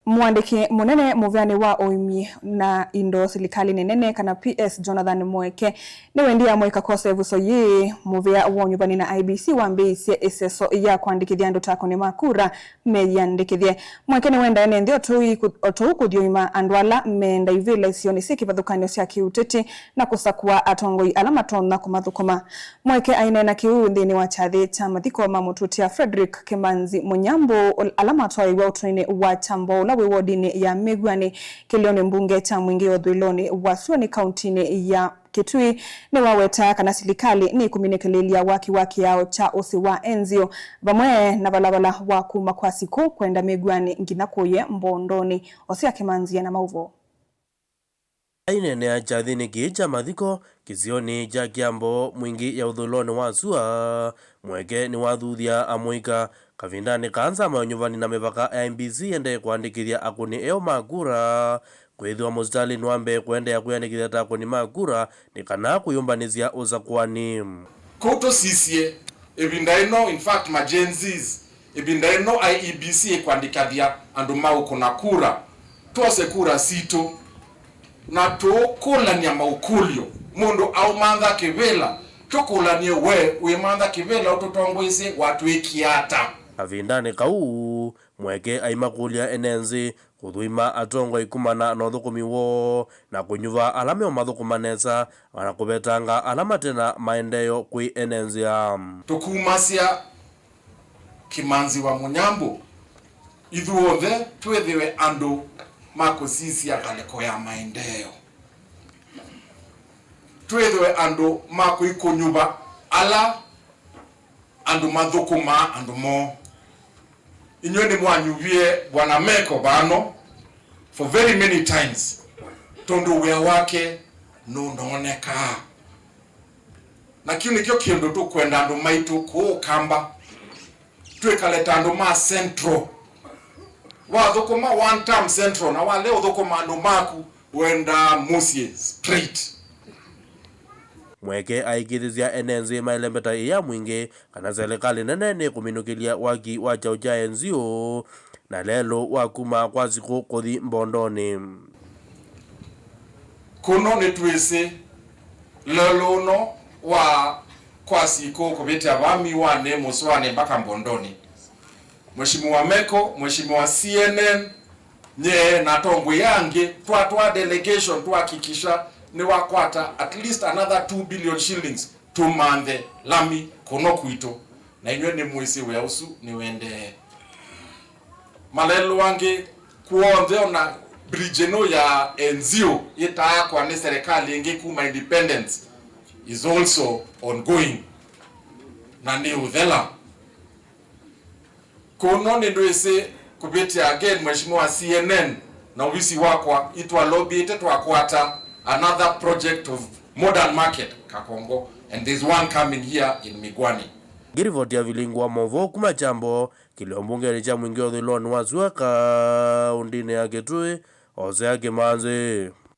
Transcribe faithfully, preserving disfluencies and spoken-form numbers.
Mũandĩki mũnene mũvĩanĩ wa ũĩmi na indo silikalĩnĩ nene, kana P S, Jonathan Mweke, nĩwendie amũika kwosa ĩvuso yĩĩ mũvĩa wa ũnyuvani na I E B C wambĩĩisye ĩseso ya kũandĩkĩthya andũ ta akũni ma kura meyĩandĩkĩthye. Mweke nĩwendaa ene nthĩ o tũu kũthyoima andũ ala meenda ivĩla isionĩ syĩ kĩvathũkany'o sya kĩũteti na kũsakũa atongoi ala matonya kũmathũkũma. Mweke aineena kĩu nthĩnĩ wa kyathĩ kya mathiko ma mũtũtia Frederick Kĩmanzi Mũnyambũ, ala matwaĩiwe ũtũinĩ wa Kyambo ũla wĩ wodinĩ ya Mĩw'anĩ, kĩlĩonĩ mbunge kya Mwingĩ ũthũĩlonĩ wa Sua nĩ kauntinĩ ya Kitui. Nĩwawetaa kana silikalĩ nĩkũminĩkĩlĩĩlya waki wa kĩao kya ũsĩ wa enzio, vamwe na valavala wa kuma kwa Sikũ kwenda Mĩw'anĩ nginya kũye Mbondonĩ. Osea Kĩmanzi ena maũvoo. Aineenea kyathĩnĩ kĩĩ kya mathiko kĩsionĩ kya Kyambo Mwingĩ ya ũthũĩlonĩ wa Sua, Mweke nĩwathuthya amũika kavindanĩ kaa nzama ya ũnyuvani na mĩvaka ya I E B C yendee kũandĩkĩthya akũni eũ ma kura kwĩthĩwa mũsitalĩnĩ wa mbee kũendeea kwĩandĩkĩthya ta akũni ma kura nĩ kana kũyũmbanĩsya ũsakũani. Kũu tũsisye, ĩvinda ĩno, in fact, ma Gen Zs, ĩvinda ĩno I E B C ĩkũandĩkĩthya andũ ma ũkũna kura, twose kura sitũ, na tũũkũlany'a maũkũlyo, mũndũ aũmantha kĩvĩla, tũkũlany'e we wĩmantha kĩvĩla ũtũtongoesye watwĩkie ata? Kavindanĩ kau, Mweke aimakũlya ene nzĩ kũthũima atongoi kumana na ũthũkũmi woo na kũnyuva ala meũmathũkũma nesa, o na kũvetanga ala mate na maendeeo kwĩ ene nzĩa. Tũkumasya Kĩmanzi wa Mũnyambũ, ithuothe twĩthĩwe andũ ma kũsisya ngalĩko ya maendeeo. Twĩthĩwe andũ ma kũikũnyuva ala andũ mathũkũmaa andũ moo. Inyw'ĩ nĩmwanyuvie Bwana Meko vano for very many times, tondũ wĩa wake nũnoonekaa. Na kĩu nĩkyo kĩndũ tũkwenda andũ maitũ kũũ Ũkamba. Twĩkale ta andũ ma Central. Wathũkũma one term Central, na walea ũthũkũma andũ maku, wendaa mũsyĩ straight. Mweke aĩkĩĩthĩsya ene nzĩ maĩle mbeta ĩya mwingĩ kana selekalĩ nene nĩkũminũkĩlya waki wa kyaũ kya enzio na lelũ wa kuma kwa Sikũ kũthi Mbondonĩ. Kũno nĩtwĩsĩ lelũ ũno wa kwa Sikũ kũvĩtĩa vaa Mĩw'anĩ, Mũsũanĩ mpaka Mbondonĩ. Mheshimiwa Meko, Mheshimiwa C N N, nye na atongoi angĩ, twatwaa delegation twakikisha nĩwakwata at least another two billion shillings tũmanthe lami kũno kwitũ, na inyw'ĩ nĩmwĩsĩ wĩa ũsu nĩwendee. Malelũ angĩ kw'onthe, ona bridge ĩno ya Enzio yĩtaakwa nĩ serikali ĩngĩ kuma independence is also ongoing na nĩ ũthela. Kũno nĩndwĩsĩ kũvĩtĩa again Mheshimiwa C N N na ovisi wakwa, itwalobĩte twakwata another project of modern market Kakongo, and there's one coming here in Migwani. Ngĩrivoti ya Vilingu wa Mauvoo kuma Kyambo, kĩlio mbungenĩ kya Mwingĩ ũthũĩlonĩ wa Sua kaũndĩnĩ ya Kitui, Osea Kĩmanzi.